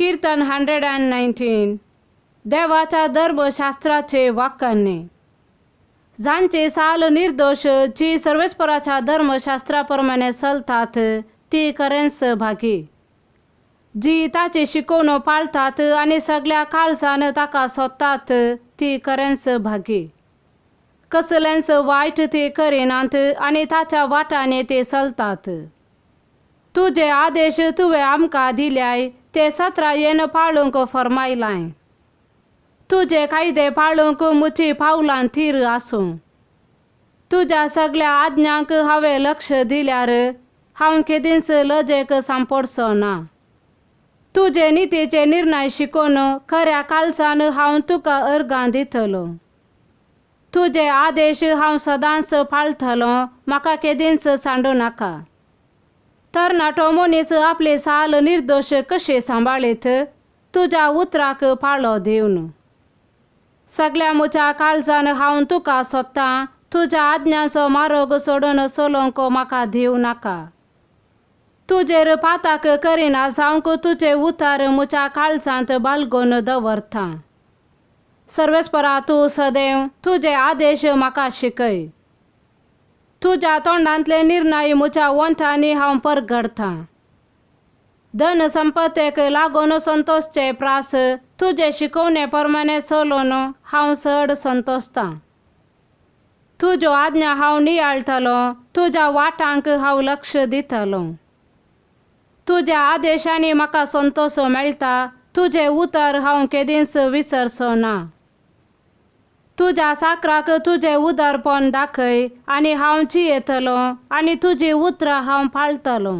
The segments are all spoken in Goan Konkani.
किर्तन 119. देवाच्या धर्मशास्त्राचे वाक्याने. जांचे साल निर्दोश, जी सर्वेस्पराच्या धर्मशास्त्रा प्रमाणे चलतात ती खरेंच भागी, जी ताची शिकवण पाळतात आनी सगळ्या काळजान ताका सोदतात ती खरेंच भागी. कसलेंच वायट ती करिनात आनी ताच्या वाटांनी ती चलतात. तुजे आदेश तुवें आमकां दिल्याय, ते सत्रायेन पाळूंक फर्मायलाय. तुजे कायदे पाळूंक म्हजी पावलां थीर आसूं. तुज्या सगळ्या आज्ञांक हांवें लक्ष दिल्यार हांव केदींच लजेक सांपडचो ना. तुजे नितीचे निर्णय शिकोवन खऱ्या काळजान हांव तुका अर्गां दितलो. तुजे आदेश हांव सदांच पाळटलो, म्हाका केदींच सांडू नाका. तरणाटो मनीस आपली साल निर्दोश कशी सांबाळीत, तुज्या उतराक पाळो दिवन. सगळ्या म्हज्या काळजान हांव तुका सोदतां, तुज्या आज्ञांचो मार्ग सोडून चलोवंक म्हाका दिवं नाका. तुजेर पाताक करिना जावंक तुजें उतर म्हज्या काळजांत बाळगून दवरता. सर्वेस्परा, तूं सदैव तुजे आदेश म्हाका शिकय. तुज्या तोंडांतले निर्णय म्हज्या ओंठांनी हांव परगडतां. धन संपत्तेक लागून संतोषचे प्रास तुजे शिकवणे प्रमाणे चलोवन हांव चड संतोषतां. तुज्यो आज्ञा हांव नियाळटलो, तुज्या वाटांक हांव लक्ष दितलो. तुज्या आदेशांनी म्हाका संतोष मेळटा, तुजें उतर हांव केदींच विसरचो ना. तुज्या साकराक तुजें उदारपण दाखय आनी हांव जियेतलो आनी तुजीं उतरां हांव पाळटलो.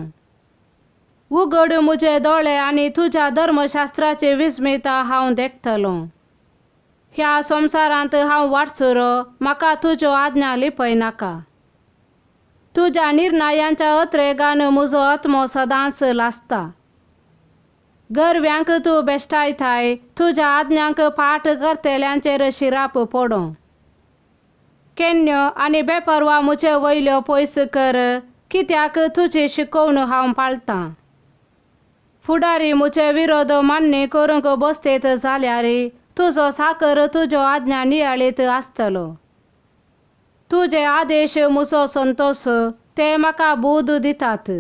उगड म्हजे दोळे आनी तुज्या धर्मशास्त्राची विस्मिता हांव देखतलो. ह्या संवसारांत हांव वाटसुरो, म्हाका तुज्यो आज्ञा लिपय नाका. तुज्या निर्णयांच्या अत्रेगान म्हजो आत्मो सदांच लासता. गर्व्यांक तूं बेश्टायताय, तुज्या आज्ञांक पाठ करतल्यांचेर शिराप पडूं. केन्न्यो आनी बेपर्वा म्हजे वयल्यो पयस कर, कित्याक तुजी शिकवण हांव पाळटां. फुडारी म्हजे विरोध मान्य करूंक बसतेत जाल्यार तुजो साकर तुज्यो आज्ञा नियाळीत आसतलो. तुजे आदेश म्हजो संतोश, ते म्हाका बूद दितात.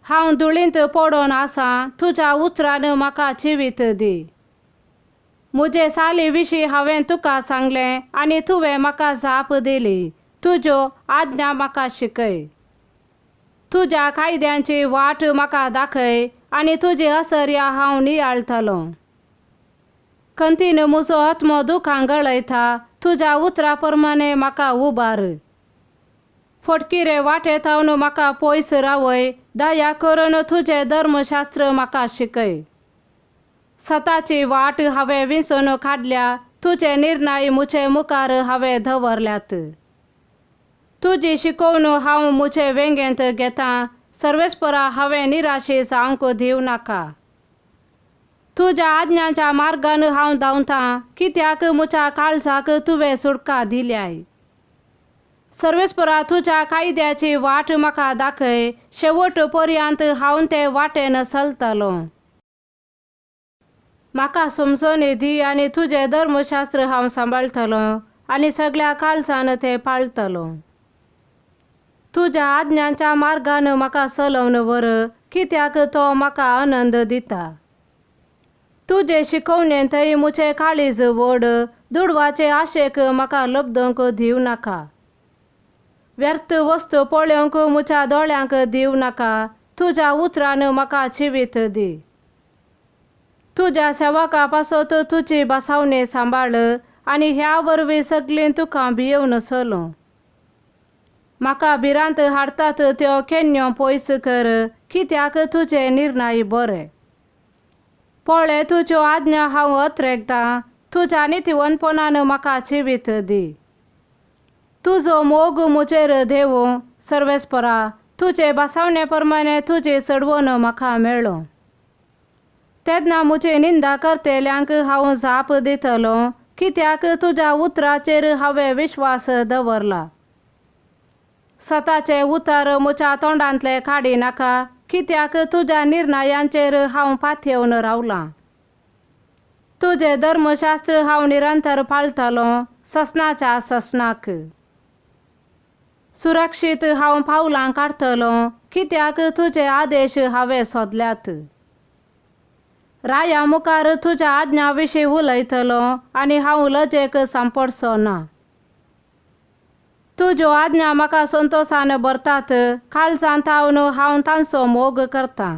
हांव धुळींत पडून आसा, तुज्या उतरान म्हाका जिवीत दी. म्हजे साली विशीं हांवें तुका सांगलें आनी तुवें म्हाका जाप दिली, तुज्यो आज्ञा म्हाका शिकय. तुज्या कायद्यांची वाट म्हाका दाखय आनी तुजी असर्या हांव नियाळटलो. खंतीन म्हजो आत्मो दुखां गळयता, तुज्या उतरा प्रमाणे म्हाका उबार. फटकिरे वाटेथावन म्हाका पयस रावय, दया करून तुजें धर्मशास्त्र म्हाका शिकय. सताची वाट हांवें विंचून काडल्या, तुजे निर्णय म्हजे मुखार हांवें दवरल्यात. तुजी शिकवण हांव म्हजे वेंगेंत घेतां, सर्वेस्परा हांवें निराशे जावंक दिवं नाका. तुज्या आज्ञांच्या मार्गान हांव धांवतां, कित्याक म्हज्या काळजाक तुवें सुटका दिल्याय. सर्वेस्परा, तुज्या कायद्याची वाट म्हाका दाखय, शेवट पर्यंत हांव ते वाटेन चलतलो. म्हाका समजणी दी आनी तुजें धर्मशास्त्र हांव सांबाळटलो आनी सगळ्या काळजान तें पाळटलो. तुज्या आज्ञांच्या मार्गान म्हाका चलोवन व्हर, कित्याक तो म्हाका आनंद दिता. तुजे शिकवणेंतय थंय म्हजें काळीज व्हड, दुडवाचे आशेक म्हाका लब्दोवंक दिवं नाका. व्यर्थ वस्तू पळोवंक म्हज्या दोळ्यांक दिवं नाका, तुज्या उतरान म्हाका जिवीत दी. तुज्या सेवका पासत तुजी बसावणी सांबाळ आनी ह्या वरवीं सगळीं तुका भियेवन चलों. म्हाका भिरांत हाडटात त्यो केन्न्यो पयस कर, कित्याक तुजे निर्णय बरे. पळय, तुज्यो आज्ञा हांव अत्रेगतां, तुज्या नितीवंतपणान म्हाका जिवीत दी. तुजो मोग म्हजेर देवूं सर्वेस्परा, तुजे बसावणे प्रमाणे तुजी चडवण म्हाका मेळो. तेन्ना म्हजी निंदा करतल्यांक हांव जाप दितलो, कित्याक तुज्या उतराचेर हांवें विश्वास दवरला. सताचें उतर म्हज्या तोंडांतलें काडी नाका, कित्याक तुज्या निर्णयांचेर हांव पातयेवन रावलां. तुजें धर्मशास्त्र हांव निरंतर पाळटलो ससनाच्या ससनाक. सुरक्षीत हांव पावलां काडटलो कित्याक तुजे आदेश हांवें सोदल्यात. राया मुखार तुज्या आज्ञा विशीं उलयतलो आनी हांव लजेक सांपडचो ना. तुज्यो आज्ञा म्हाका संतोशान भरतात, काळजांत हांव हांव तांचो मोग करतां.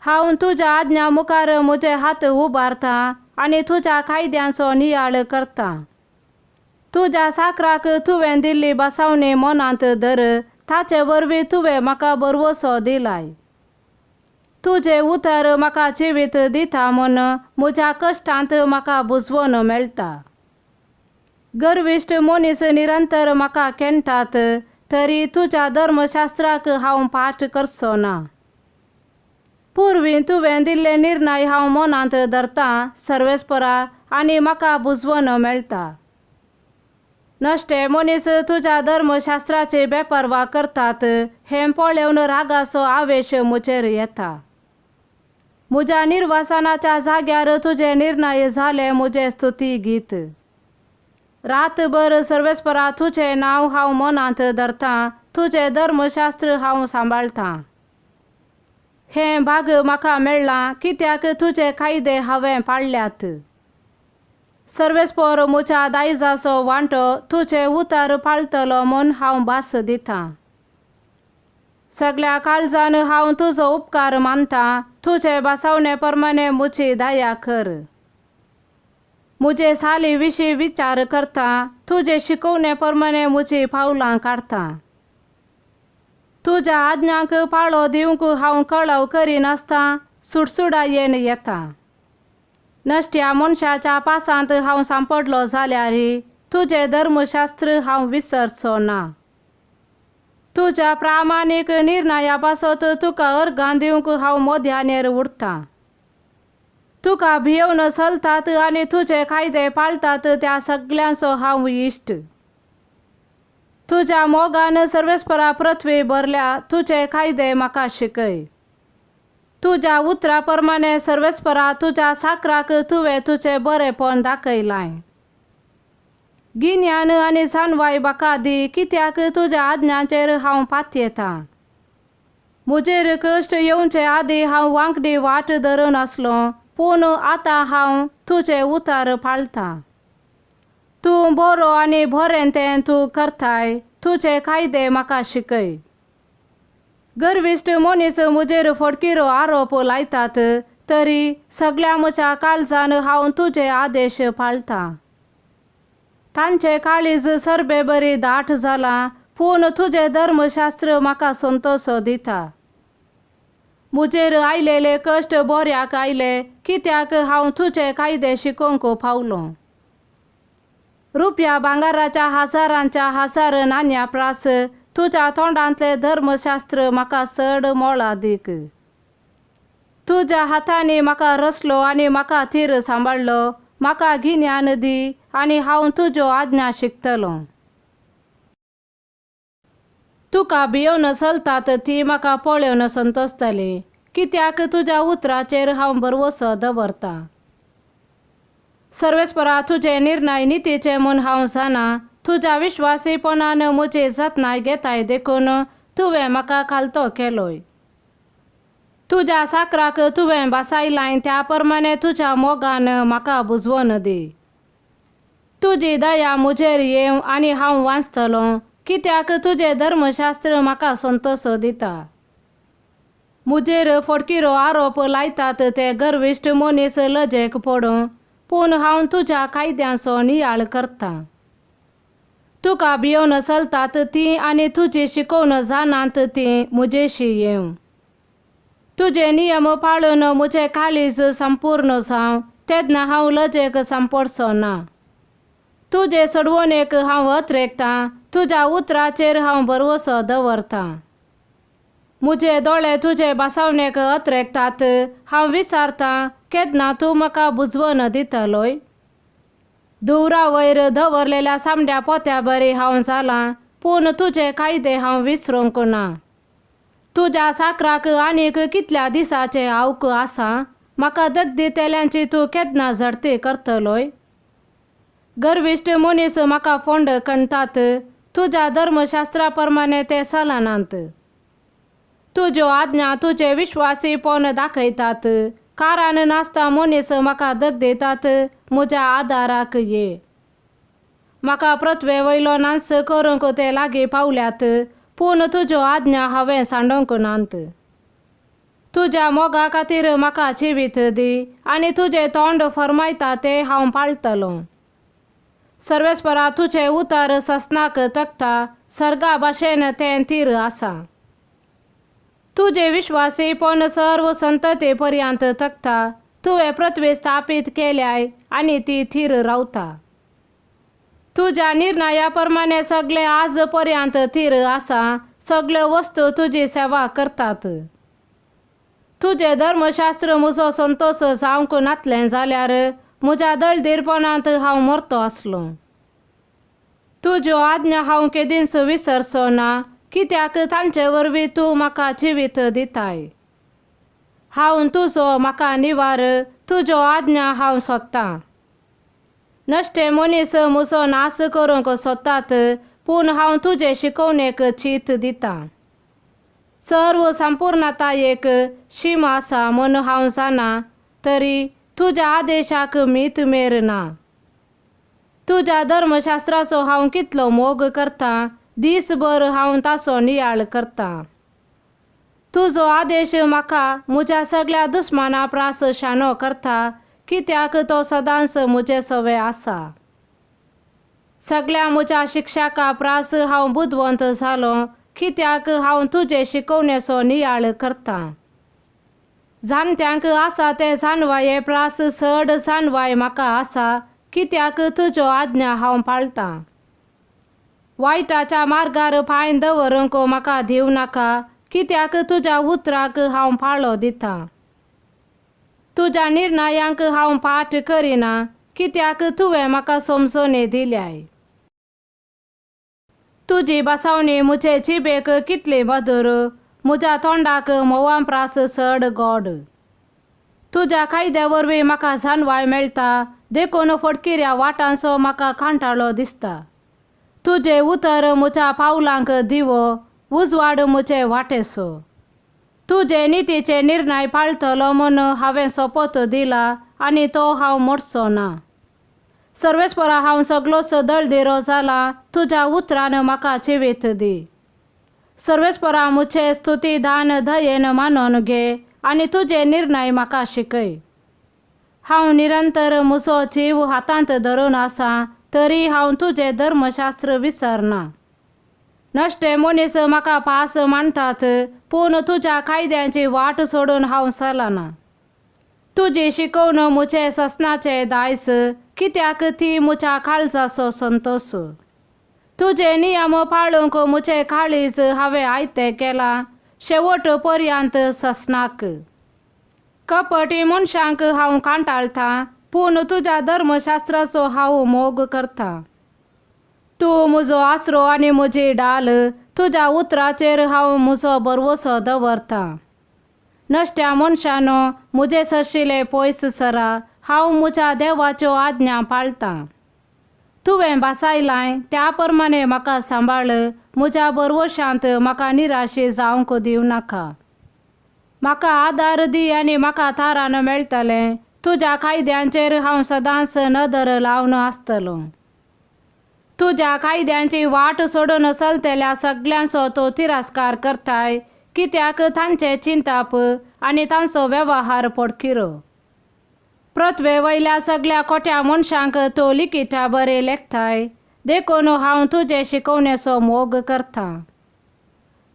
हांव तुज्या आज्ञा मुखार म्हजे हात उबारता आनी तुज्या कायद्यांचो नियाळ करता. तुज्या साकराक तुवें दिल्ली बसावणी मनांत धर, ताचे वरवीं तुवें म्हाका भरवसो दिलाय. तुजें उतर म्हाका जिवीत दिता म्हूण म्हज्या कश्टांत म्हाका बुजवण मेळटा. गर्विश्ट मनीस निरंतर म्हाका केणटात, तरी तुज्या धर्मशास्त्राक हांव पाठ करचो ना. पुर्वी तुवें दिल्ले निर्णय हांव मनांत धरतां सर्वेस्परा, आनी म्हाका बुजवण मेळटा. नश्टे मनीस तुज्या धर्मशास्त्राची बेपर्वा करतात हें पळोवन रागाचो आवेश म्हजेर येता. म्हज्या निर्वासनाच्या जाग्यार तुजे निर्णय जाले म्हजें स्तुती गीत. रातभर सर्वेस्परा तुजें नांव हांव मनांत धरतां, तुजें धर्मशास्त्र हांव सांबाळटां. हें भाग म्हाका मेळ्ळां कित्याक तुजे कायदे हांवें पाळल्यात. सर्वेस्पर म्हज्या दायजाचो वांटो, तुजें उतर पाळटलो म्हूण हांव भास दितां. सगल्या काळजान हांव तुजो उपकार मानतां, तुजे बसावणे प्रमाणे म्हजी दया कर. म्हजे साली विशीं विचार करता, तुजे शिकोवणे प्रमाणे म्हजी पावलां काडटा. तुज्या आज्ञांक पाळो दिवंक हांव कळाव करिनासतना सुडसुडायेन येता. नश्ट्या मनशाच्या पासांत हांव सांपडलो जाल्यार तुजें धर्मशास्त्र हांव विसरचो ना. तुज्या प्रामाणीक निर्णया पासत तुका अर्गां दिवंक हांव मध्यानेर उरतां. तुका भियोवन चलतात आनी तुजे कायदे पाळटात त्या सगल्यांचो हांव इश्ट. तुज्या मोगान सर्वेस्परा पृथ्वी भरल्या, तुजे कायदे म्हाका शिकय. तुज्या उतरा प्रमाणे सर्वेस्परा तुज्या साकराक तुवें तुजें बरेंपण दाखयलां. गिन्यान आनी जाणवाय म्हाका दी, कित्याक तुज्या आज्ञांचेर हांव पातयेतां. म्हजेर कश्ट येवचे आदीं हांव वांकडी वाट धरून आसलो, पूण आतां हांव तुजें उतर पाळटां. तूं बरो आनी बरें तें तूं करताय, तुजे कायदे म्हाका शिकय. गर्विश्ट मनीस म्हजेर फटकिरो आरोप लायतात, तरी सगल्या म्हज्या काळजान हांव तुजे आदेश पाळटां. तांचें काळीज सरबे बरी दाट जालां, पूण तुजें धर्मशास्त्र म्हाका संतोश दिता. म्हजेर आयलेले कश्ट बऱ्याक आयले, कित्याक हांव तुजे कायदे शिकोवंक पावलो. रुपया भांगराच्या हजारांच्या हजार नाण्या प्रास तुज्या तोंडांतलें धर्मशास्त्र म्हाका चड मोलादीक. तुज्या हातांनी म्हाका रचलो आनी म्हाका तीर सांबाळ्ळो, म्हाका गिन्यान दी आनी हांव तुज्यो आज्ञा शिकतलो. तुका भियोवन चलतात ती म्हाका पळोवन संतोसतली, कित्याक तुज्या उतराचेर हांव भरवसो दवरतां. सर्वेस्परा तुजे निर्णय नितीचे म्हूण हांव जाणा, तुज्या विश्वासीपणान म्हजी जतनाय घेताय देखून तुवें म्हाका खालतो केलोय. तुज्या साकराक तुवें बसायलाय त्या प्रमाणे तुज्या मोगान म्हाका बुजवण दी. तुजी दया म्हजेर येवं आनी हांव वांचतलो, कित्याक तुजें धर्मशास्त्र म्हाका संतोश दिता. म्हजेर फटकिरो आरोप लायतात ते गर्विश्ट मनीस लजेक पडूं, पूण हांव तुज्या कायद्यांचो नियाळ करतां. तुका भियोवन चलतात ती आनी तुजी शिकोवन जाणात ती म्हजेशी येवं. तुजे नियम पाळून म्हजें काळीज संपूर्ण जावं, तेन्ना हांव लजेक सांपडचो ना. तुजे सोडवणेक हांव अत्रेकतां, तुज्या उतराचेर हांव भरवसो दवरतां. म्हजे दोळे तुजे बसावणेक अत्रेकतात, हांव विचारतां केन्ना तूं म्हाका बुजवण दितलोय. धुंवरा वयर दवरलेल्या सामड्या पोत्या बरी हांव जालां, पूण तुजे कायदे हांव विसरूंक ना. तुज्या साकराक आनीक कितल्या दिसाचें आवक आसा? म्हाका दगदितेल्यांची तूं केन्ना झडती करतलोय? गर्विश्ट मनीस म्हाका फोंड कणतात, तुज्या धर्मशास्त्रा प्रमाणे ते सलनात. तुज्यो आज्ञा तुजे विश्वासीपण दाखयतात, कारण नासता मनीस म्हाका दगदितात, म्हज्या आदाराक ये. म्हाका पृथ्वे वयलो नाश करूंक ते लागीं पावल्यात, पूण तुज्यो आज्ञा हांवें सांडूंक नात. तुज्या मोगा खातीर म्हाका जिवीत दी आनी तुजें तोंड फर्मायता तें हांव पाळटलो. सर्वेस्परा तुजें उतर ससनाक तकता, सर्गा भाशेन तें तीर आसा. तुजें विश्वासीपण सर्व संतती पर्यंत तकता, तुवें पृथ्वी स्थापीत केल्याय आनी ती थीर रावता. तुज्या निर्णया प्रमाणे सगळें आज पर्यंत थीर आसा, सगळ्यो वस्तू तुजी सेवा करतात. तुजें धर्मशास्त्र म्हजो संतोश जावंक नातलें जाल्यार म्हज्या दळदीरपणांत हांव मरतो आसलो. तुज्यो आज्ञा हांव केदींच विसरचो ना, कित्याक तांचे वरवीं तूं म्हाका जिवीत दिताय. हांव तुजो, म्हाका निवार, तुज्यो आज्ञा हांव सोदतां. नश्टे मनीस म्हजो नाश करूंक सोदतात, पूण हांव तुजे शिकोवणेक चीत दितां. सर्व संपूर्णतायेक शीम आसा म्हूण हांव जाणा, तरी तुज्या आदेशाक मीत मेर ना. तुज्या धर्मशास्त्राचो हांव कितलो मोग करतां, दीसभर हांव ताचो नियाळ करतां. तुजो आदेश म्हाका म्हज्या सगळ्या दुस्माना प्रास शाणो करता, कित्याक तो सदांच म्हजे सवे आसा. सगळ्या म्हज्या शिक्षका प्रास हांव बुदवंत जालो, कित्याक हांव तुजे शिकोवणेचो नियाळ करतां. जाणट्यांक आसा ते जानवाये प्रास चड जानवाय म्हाका आसा, कित्याक तुज्यो आज्ञा हांव पाळटां. वायटाच्या मार्गार पांय दवरूंक म्हाका दिवं नाका, कित्याक तुज्या उतराक हांव पाळो दितां. तुज्या निर्णयांक हांव पाठ करिना, कित्याक तुवें म्हाका समजणी दिल्याय. तुजी बसावणी म्हजे जिबेक कितली मधूर, म्हज्या तोंडाक म्होंवा प्रास चड गोड. तुज्या कायद्या वरवीं म्हाका जानवाय मेळटा, देखून फटकिऱ्या वाटांचो म्हाका कांटाळो दिसता. तुजें उतर म्हज्या पावलांक दिवो, उजवाड म्हजे वाटेचो. तुजे नितीचे निर्णय पाळटलो म्हूण हांवें सोपोत दिला आनी तो हांव मोडचो ना. सर्वेस्परा हांव सगळोच दळदिरो जाला, तुज्या उतरान म्हाका जिवीत दी. सर्वेस्परा म्हजें स्तुती दान दयेन मानून घे आनी तुजे निर्णय म्हाका शिकय. हांव निरंतर म्हजो जीव हातांत धरून आसा, तरी हांव तुजें धर्मशास्त्र विसरना. नश्टे मनीस म्हाका पास मानतात, पूण तुज्या कायद्यांची वाट सोडून हांव चलना. तुजी शिकवण म्हजें ससनाचें दायज, कित्याक ती म्हज्या काळजाचो संतोश. तुजे नियम पाळूंक म्हजें काळीज हांवें आयतें केलां, शेवट पर्यंत ससनाक. कपटी मनशांक हांव कांटाळटां, पूण तुज्या धर्मशास्त्राचो हांव मोग करतां. तूं म्हजो आसरो आनी म्हजी डाल, तुज्या उतराचेर हांव म्हजो भरवसो दवरतां. नश्ट्या मनशानो म्हजे सरशिले पयस सरा, हांव म्हज्या देवाच्यो आज्ञा पाळटां. तुवें भासायलाय त्या प्रमाणे म्हाका सांबाळ, म्हज्या भरवशांत म्हाका निराशी जावंक दिवं नाका. म्हाका आदार दी आनी म्हाका तारान मेळटलें, तुज्या कायद्यांचेर हांव सदांच नदर लावन आसतलो. तुज्या कायद्यांची वाट सोडून चलतल्या सगल्यांचो तूं तिरस्कार करताय, कित्याक तांचें चिंताप आनी तांचो वेव्हार पोडकिरो. पृथ्वे वयल्या सगल्या खोट्या मनशांक तूं लिखिता बरें लेखताय, देखून हांव तुजे शिकोवणेचो मोग करतां.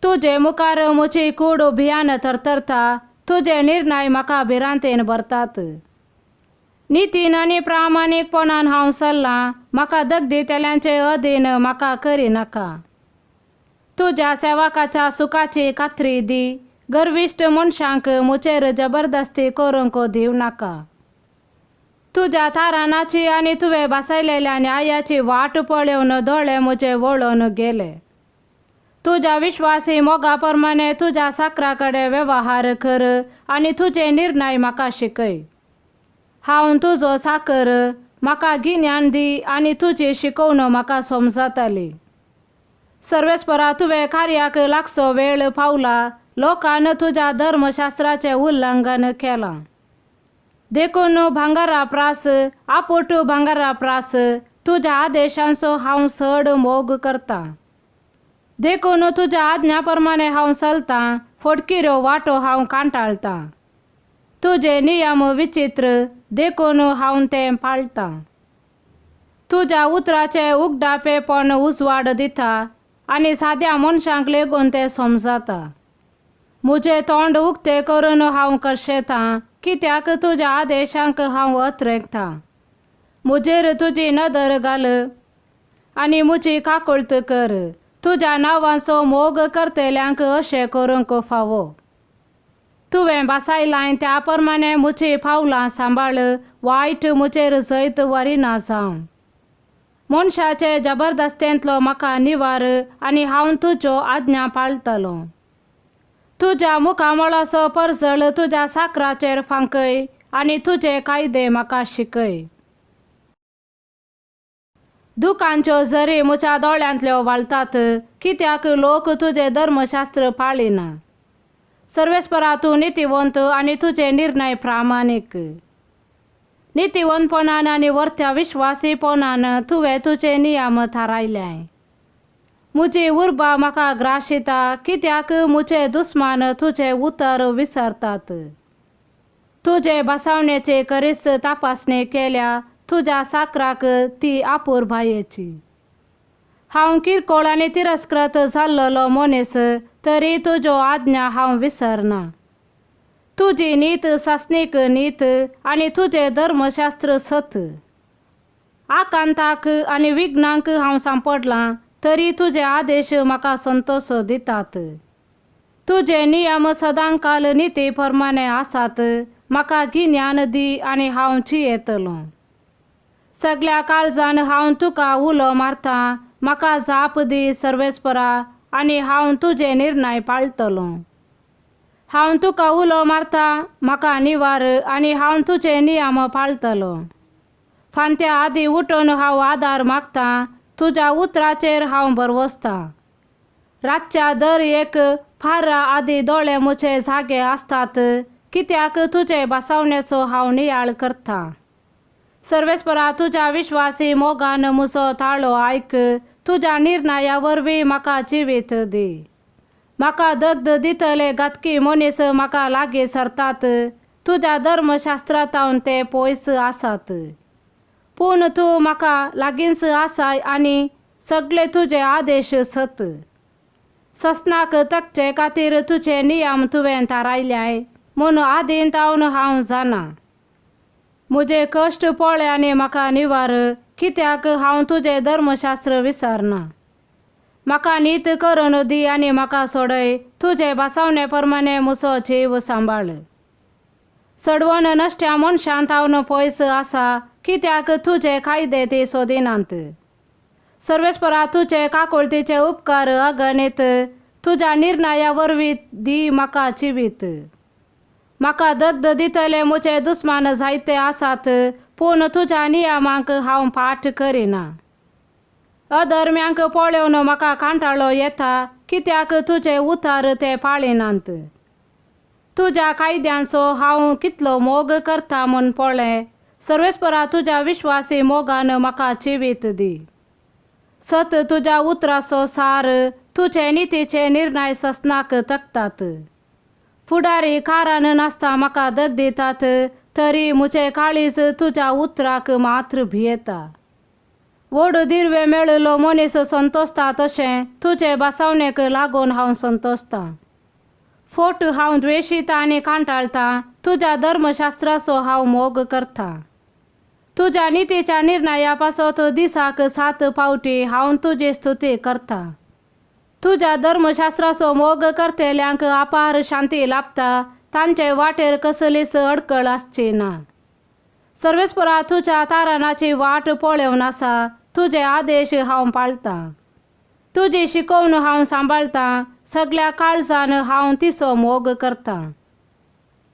तुजे मुखार म्हजी कूड भियान थरथरता, तुजे निर्णय म्हाका भिरांतेन भरतात. नितीन आनी प्रामाणीकपणान हांव चल्लां, म्हाका दगदितल्यांचे अधीन म्हाका करिनाका. तुज्या सेवकाच्या सुखाची खात्री दी, गर्विश्ट मनशांक म्हजेर जबरदस्ती करूंक दिवं नाका. तुज्या तारानाची आनी तुवें बसयलेल्या न्यायाची वाट पळोवन दोळे म्हजे वळोवन गेले. तुज्या विश्वासी मोगा प्रमाणे तुज्या साकरा कडेन वेव्हार कर आनी तुजे निर्णय म्हाका शिकय. हांव तुजो साकर, म्हाका गिन्यान दी आनी तुजी शिकोवण म्हाका समजतली. सर्वेस्परा, तुवें कार्याक लागचो वेळ पावला, लोकान तुज्या धर्मशास्त्राचें उल्लंघन केलां. देखून भांगरा प्रास आपोट भांगरा प्रास तुज्या आदेशांचो हांव चड मोग करतां. देखून तुज्या आज्ञा प्रमाणे हांव चलतां, फटकिऱ्यो वाटो हांव कांटाळटां. तुजे नियम विचित्र, देखून हांव तें पाळटां. तुज्या उतराचें उगडापेपण उजवाड दिता आनी साद्या मनशांक लेगून तें समजता. म्हजें तोंड उक्तें करून हांव करशेतां, कित्याक तुज्या आदेशांक हांव अत्रेंकतां. म्हजेर तुजी नदर घाल आनी म्हजी काकुळट कर. तुज्या नांवाचो मोग करतल्यांक अशें करूंक फावो. तुवें भासायलां त्या प्रमाणे म्हजी पावलां सांबाळ, वायट म्हजेर जैत व्हरिना जावं. मनशाचे जबरदस्तेंतलो म्हाका निवार आनी हांव तुज्यो आज्ञा पाळटलो. तुज्या मुखामळाचो परजळ तुज्या साकराचेर फांकय आनी तुजे कायदे म्हाका शिकय. दुकांच्यो झरी म्हज्या दोळ्यांतल्यो व्हाळटात, कित्याक लोक तुजें धर्मशास्त्र पाळिना. सर्वेस्परा, तूं नितीवंत आनी तुजे निर्णय प्रामाणीक. नितीवंतपणान आनी वर्त्या विश्वासीपणान तुवें तुजे नियम थारायल्याय. म्हजी उर्बा म्हाका ग्राशिता, कित्याक म्हजे दुस्मान तुजें उतर विसरतात. तुजे बसावणेची करीस तपासणी केल्या, तुज्या साकराक ती अपुरबायेची. हांव किरकोळ आनी तिरस्कृत जाल्लो मनीस, तरी तुज्यो आज्ञा हांव विसरना. तुजी नीत सासणीक नीत आनी तुजें धर्मशास्त्र सत. आकांताक आनी विघ्नांक हांव सांपडलां, तरी तुजे आदेश म्हाका संतोश दितात. तुजे नियम सदांकाल निती प्रमाणे आसात, म्हाका गिन्यान दी आनी हांव जियेतलो. सगल्या काळजान हांव तुका उलो मारतां, म्हाका जाप दी सर्वेस्परा आनी हांव तुजे निर्णय पाळटलो. हांव तुका उलो मारतां, म्हाका निवार आनी हांव तुजे नियम पाळटलो. फांत्या आदीं उठून हांव आदार मागतां, तुज्या उतराचेर हांव भरवसतां. रातच्या दर एक फारा आदीं दोळे म्हजे जागे आसतात, कित्याक तुजे बसावणेचो हांव नियाळ करतां. सर्वेस्परा, तुज्या विश्वासी मोगान म्हजो ताळो आयक, तुज्या निर्णया वरवीं म्हाका जिवीत दी. म्हाका दग्ध दितले घातकी मनीस म्हाका लागीं सरतात, तुज्या धर्मशास्त्रांत ते पयस आसात. पूण तूं म्हाका लागींच आसाय आनी सगळे तुजे आदेश सत. ससनाक तकचे खातीर तुजे नियम तुवें थारायल्याय म्हूण आदीं तावन हांव जाणा. म्हजे कश्ट पळय आनी म्हाका निवार, कित्याक हांव तुजें धर्मशास्त्र विसरना. म्हाका नीत करून दी आनी म्हाका सोडय, तुजे बसावणे प्रमाणे म्हजो जीव सांबाळ. सडवण नश्ट्या मनशां तावन पयस आसा, कित्याक तुजे कायदे ते सोदिनात. सर्वेस्परा, तुजे काकुळतीचे उपकार अगणीत, तुज्या निर्णया वरवीं दी म्हाका जिवीत. म्हाका दग्ध दितले म्हजे दुस्मान जायते आसात, पूण तुज्या नियमांक हांव पाठ करिना. अधर्म्यांक पळोवन म्हाका कांटाळो येता, कित्याक तुजे उतार ते पाळिनात. तुज्या कायद्यांचो हांव कितलो मोग करता म्हूण पळय, सर्वेस्परा, तुज्या विश्वासी मोगान म्हाका जिवीत दी. सत तुज्या उतराचो सार, तुजे नितीचे निर्णय ससनाक तकतात. फुडारी कारण नासता म्हाका दग दितात, तरी म्हजें काळीज तुज्या उतराक मात्र भियेता. व्हड दिर्वे मेळिल्लो मनीस संतोसता तशें तुजे बसावणेक लागून हांव संतोसतां. फोट हांव द्वेशितां आनी कांटाळटां, तुज्या धर्मशास्त्राचो हांव मोग करतां. तुज्या नितीच्या निर्णया पासत दिसाक 7 फावटी हांव तुजी स्तुती करतां. तुज्या धर्मशास्त्राचो मोग करतल्यांक अपार शांती लाभता, तांचे वाटेर कसलीच अडकळ आसची ना. सर्वेस्परा, तुज्या तारणाची वाट पळोवन आसा, तुजे आदेश हांव पाळटां. तुजी शिकोवन हांव सांबाळतां, सगळ्या काळजान हांव तिचो मोग करतां.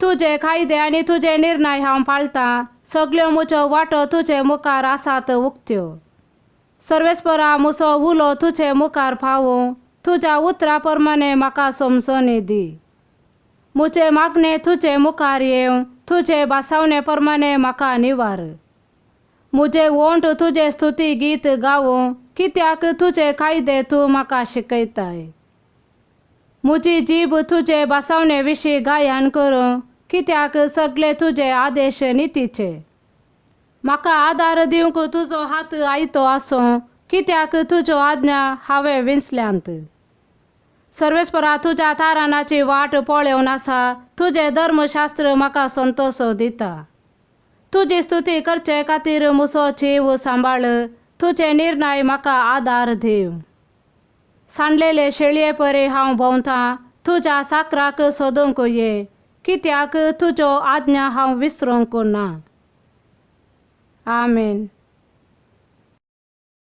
तुजे कायदे आनी तुजे निर्णय हांव पाळतां, सगल्यो म्हज्यो वाटो तुजे मुखार आसात उक्त्यो. सर्वेस्परा म्हजो उलो तुजे मुखार पावूं, तुज्या उतरा प्रमाणे म्हाका समजणी दी. म्हजें मागणें तुजे मुखार येवं, तुजे भासावणे प्रमाणे म्हाका निवार. म्हजें ओंठ तुजें स्तुती गीत गावूं, कित्याक तुजे कायदे तूं म्हाका शिकयताय. म्हजी जीब तुजे भासावणे विशीं गायन करूं, कित्याक सगळे तुजे आदेश नितीचे. म्हाका आदार दिवंक तुजो हात आयतो आसूं, कित्याक तुज्यो आज्ञा हांवें विंचल्यांत. सर्वेस्परा तुज्या ताराणाची वाट पळोवन आसा, तुजें धर्मशास्त्र म्हाका संतोश दिता. तुजी स्तुती करचे खातीर म्हजो जीव सांबाळ, तुजे निर्णय म्हाका आदार दिवं. सांडलेले शेळये परी हांव भोंवतां, तुज्या साकराक सोदूंक ये, कित्याक तुज्यो आज्ञा हांव विसरूंक ना. आमेन.